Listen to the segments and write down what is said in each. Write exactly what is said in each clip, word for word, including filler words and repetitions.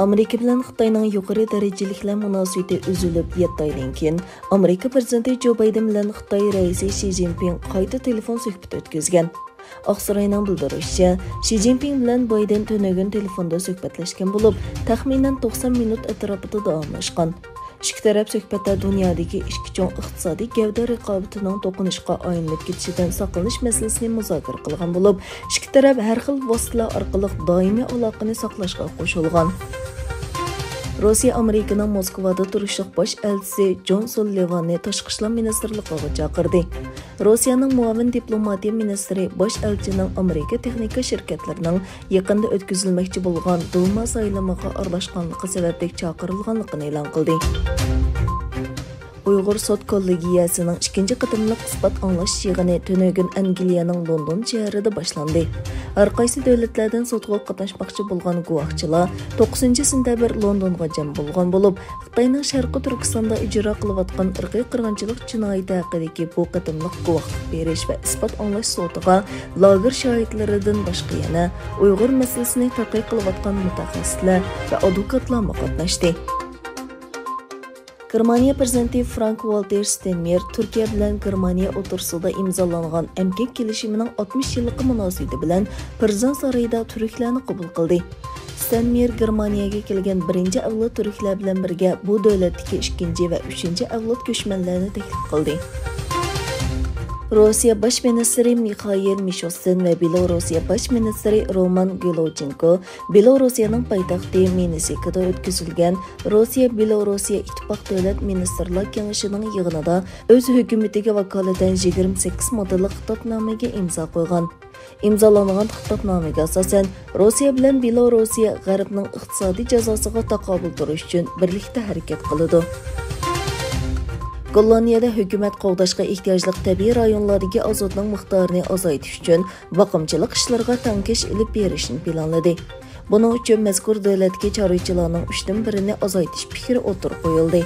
ئامېرىكا بىلەن خىتاينىڭ يۇقىرى دەرىجىلىكلەر مۇناسىۋىتى ئۈزۈلۈپ يەتتە ئايدىن كېيىن، ئامېرىكا پىرېزىدېنتى جو بايدېن بىلەن خىتاي رەئىسى شى جىنپىڭ قايتا تېلېفون سۆھبىتى ئۆتكۈزگەن. ئاقساراينىڭ بىلدۈرۈشىچە، شى جىنپىڭ بىلەن بايدېن تۈنۈگۈن تېلېفوندا سۆھبەتلەشكەن بولۇپ، تەخمىنەن توقسان مىنۇت ئەتراپىدا داۋاملاشقان. ئىككى تەرەپ سۆھبەتتە دۇنيادىكى ئىككى چوڭ ئىقتىسادىي گەۋدە رىقابىتىنىڭ توقۇنۇشقا ئايلىنىپ كېتىشىدىن ساقلىنىش مەسىلىسىنى مۇزاكىرە قىلغان بولۇپ، ئىككى تەرەپ ھەر خىل ۋاسىتىلەر ئارقىلىق دائىمىي ئالاقىنى ساقلاشقا قوشۇلغان. روسىيە ئامېرىكىنىڭ موسكۋادا تۇرۇشلۇق باش ئەلچىسى جون سۇللىۋاننى تاشقى ئىشلار مىنىستىرلىقىغا چاقىردى. روسىيەنىڭ مۇئاۋىن دىپلوماتىيە مىنىستىرى باش ئەلچىنىڭ ئامېرىكا تېخنىكا شىركەتلىرىنىڭ يېقىندا ئۆتكۈزۈلمەكچى بولغان دۇما سايلىمىغا ئارىلاشقانلىقى سەۋەبلىك چاقىرىلغانلىقىنى ئېلان قىلدى. ئۇيغۇر سوت كوللېگىيەسىنىڭ ئىككىنچى قېتىملىق ئىسپات ئاڭلاش يىغىنى تۈنۈگۈن ئەنگلىيەنىڭ لوندون شەھىرىدە باشلاندى. ھەر قايسى دۆلەتلەردىن سوتقا قاتناشماقچى بولغان گۇۋاھچىلار توققۇزىنچى سېنتەبىر لوندونغا جەم بولغان بولۇپ، خىتاينىڭ شەرقىي تۈركىستاندا ئىجرا قىلىۋاتقان ئىرقىي قىرغىنچىلىق جىنايىتى ھەققىدىكى بۇ قېتىملىق گۇۋاھلىق بېرىش ۋە ئىسپات ئاڭلاش سوتىغا لاگېر شاھىتلىرىدىن باشقا يەنە ئۇيغۇر مەسىلىسىنى تەتقىق قىلىۋاتقان مۇتەخەسسىسلەر ۋە ئادۋوكاتلارمۇ قاتناشتى. گېرمانىيە پىرېزىدېنتى فرانك ۋالتېر ستېنمېيېر تۈركىيە بىلەن گېرمانىيە ئوتتۇرىسىدا ئىمزالانغان ئەمگەك كېلىشىمىنىڭ ئاتمىش يىللىقى مۇناسىۋىتى بىلەن پىرېزىدېنت سارىيىدا تۈركلەرنى قوبۇل قىلدى. ستېنمېيېر گېرمانىيەگە كەلگەن بىرىنچى ئەۋلاد تۈركلەر بىلەن بىرگە بۇ دۆلەتتىكى ئىككىنچى ۋە ئۈچىنچى ئەۋلاد كۆچمەنلەرنى تەكلىپ قىلدى. روسىيە باش مىنىستىرى مىخائىل مىشوستىن ۋە بېلوروسىيە باش مىنىستىرى رومان گلوچېنكو بېلوروسىيەنىڭ پايتەختى مىنسكىدا ئۆتكۈزۈلگەن روسىيە-بېلوروسىيە ئىتتىپاق دۆلەت مىنىستىرلار كېڭىشىنىڭ يىغىنىدا ئۆز ھۆكۈمىتىگە ۋاكالىتەن يىگىرمە سەككىز ماددىلىق خىتابنامىگە ئىمزا قويغان. ئىمزالانغان خىتابنامىگە ئاساسەن، روسىيە بىلەن بېلوروسىيە غەربنىڭ ئىقتىسادىي جازاسىغا تاقابىل تۇرۇش ئۈچۈن بىرلىكتە ھەرىكەت قىلىدۇ. گوللاندىيەدە ھۆكۈمەت قوغداشقا ئېھتىياجلىق تەبىئىي رايونلاردىكى ئازوتنىڭ مىقدارىنى ئازايتىش ئۈچۈن باقىمچىلىق ئىشلىرىغا تەڭكەش ئېلىپ بېرىشنى پىلانلىدى. بۇنىڭ ئۈچۈن مەزكۇر دۆلەتتىكى چارۋىچىلارنىڭ ئۈچتىن بىرىنى ئازايتىش پىكرى ئوتتۇرىغا قويۇلدى.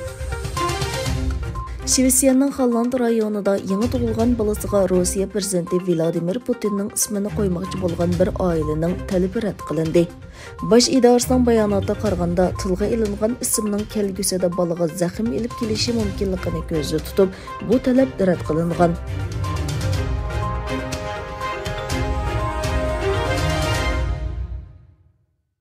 شىۋېتسىيەنىڭ خاللاند رايونىدا يېڭى تۇغۇلغان بالىسىغا روسىيە پىرېزىدېنتى ۋلادىمىر پۇتىننىڭ ئىسمىنى قويماقچى بولغان بىر ئائىلىنىڭ تەلىپى رەت قىلىندى. باش ئىدارىسىنىڭ باياناتىغا قارىغاندا، تىلغا ئېلىنغان ئىسىمنىڭ كەلگۈسىدە بالىغا زەخىم ئېلىپ كېلىشى مۇمكىنلىقىنى كۆزدە تۇتۇپ، بۇ تەلەپ رەت قىلىنغان.